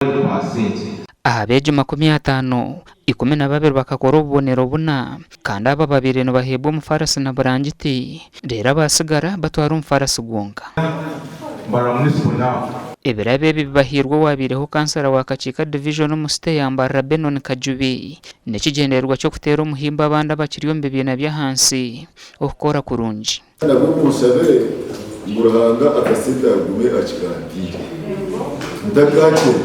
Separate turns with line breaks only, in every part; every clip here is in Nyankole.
Aha beegi 50, 12 bakakora obubonero buna, kandi abo ababaire nibaheebwa omufaarasi na burangiti, reero abaatsigara batwara omufaarasi gwonka. Ebirabo ebi bibahairwe owaabaireho kansara wa Kakiika Division omu site ya Mbarara Benon Kajubi n'ekigyendererwa ky'okuteera omuhimbo abandi abakiri omu bibiina by'ahansi okukora kurungi.
Nabwo munshabire ngu Ruhanga akasente agume akikantiire ntakaakira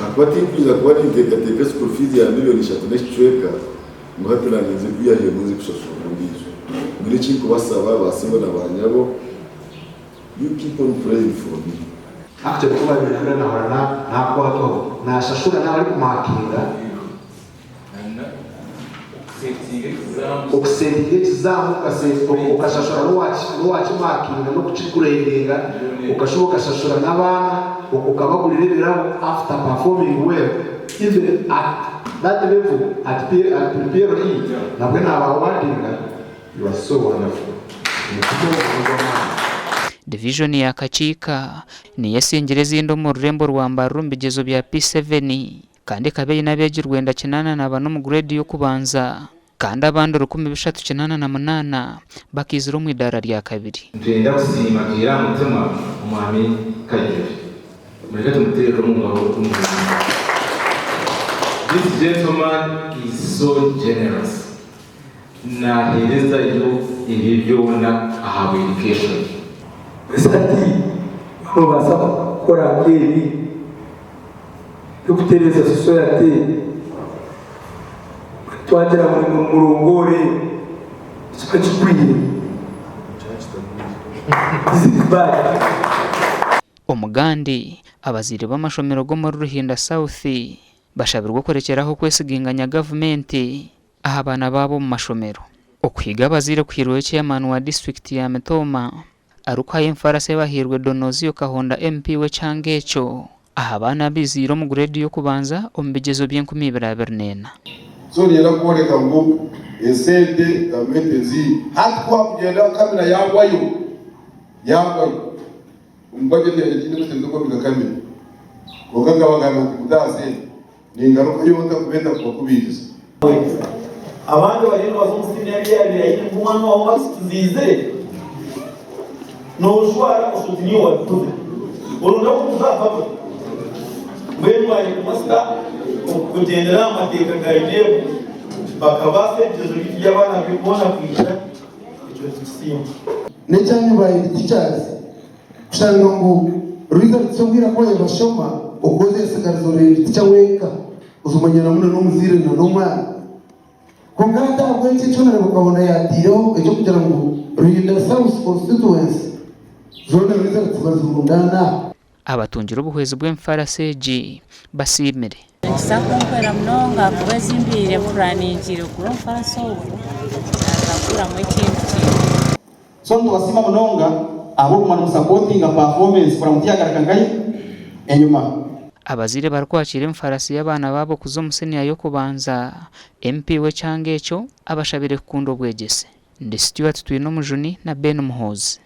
ahakuba tinkwija kuba ninteekateeka school fees ya million ishatu n'ekicweka ngu hati nanye nze kwiha aheeru nze kushashurira ondiijo. Mbwenu eki nkubasaba ba sebo na ba nyabo, you keep on praying for me.
Actually ku baabaire nahurira nahurira nakwatwaho nashashura naaba arikumakinga. Okusetinga ekizamu okashashura n'owakimakinga n'okukiguredinga okashuba okashashura n'abaana okabagurira ebirabo after performing well even at that level at PLE nabwe naba awardinga you are so wonderful omutima ogwo n'ogw'amaani.
Divijoni ya Kakiika niyo esingire ezindi omu rurembo rwa Mbarara omu bigyezo bya P7. Kandi ekaba eine abeegi 984 omu gureedi y'okubanza, kandi abandi 3808 bakaizira omu idaara rya kabiri.
Nitwenda kusiima twihire aha mutima Omwami Kajubi. Mureke tumuteerere omu ngaro tumuhimbise. This gentleman is so generous. Naaheerezayo ebye byona ahabwa education.
Ese hati noobaasa kukora nk'ebi by'okutereeza society? Twagira ngu nimwe murongoore nikiba kigwire. Is it bad?
Omugandi, abazaire b'amashomero g'omuri Ruhinda South bashabirwe okurekyeraho okwesiginganya gavumenti aha baana baabo omu mashomero. Okuhiga abazaire kuhairweho Chairman wa disiturikiti ya Mitooma arikuhayo enfarasi ebahairwe Donozio Kahonda MP w'ekyanga ekyo aha baana abaiziire omu gureedi y'okubanza omu bigyezo by'enkumi ibiri 24.
So niinyenda kworeka ngu esente gavumenti eziine hati ku wakugyenda kamina yagwayo yagwayo omu budget yangye tihaine esente z'okwombeka kamina kwonka nkabagambira nti mute aha sente. Ningarukayo nta kubeeta kubakubiiriza?
Abandi bariyo nibaza omu siniya abu yaabaire aine ngu omwana waawe marks tiziizire, noojwara oshusha oti niiwe waabikoze. Oronda kuguza aha public. Mbwenu waayegumasa okugyendera aha mateeka ga UNEB bakabaasa ebigyezo byaitu by'abaana boona kwija, ekyo nitukisiima.
N'ekyanyu ba head teachers kushanga ngu results obwire ku wayebashoma okozesigariza ori head teacher wenka ozimanya namu na n'omuzaire na n'omwana. Kwonka hati ahabw'enki eki Honourable Kahonda yateireho eky'okugira ngu Ruhinda South constituency zoona results bazirundaane aha.
Abatungire obuhwezi bw'emifaarasi egi basiimire.
Nikiza kumpwera munonga ahakuba ezi mbaire mpuraningiire kugura omufaarasi ogu, naaza kuguramu ekindi kintu.
So nitubasiima munonga ahabw'okuguma nimusapotinga performance kurora ngu tiyagaruka nkahi enyima.
Abazaire barikwakiira emifaarasi y'abaana baabo kuza omu siniya y'okubanza, MP w'ekyanga ekyo abashabire kukunda obwegyese. Ndi Stuart Twinomujuni na Ben Muhoozi.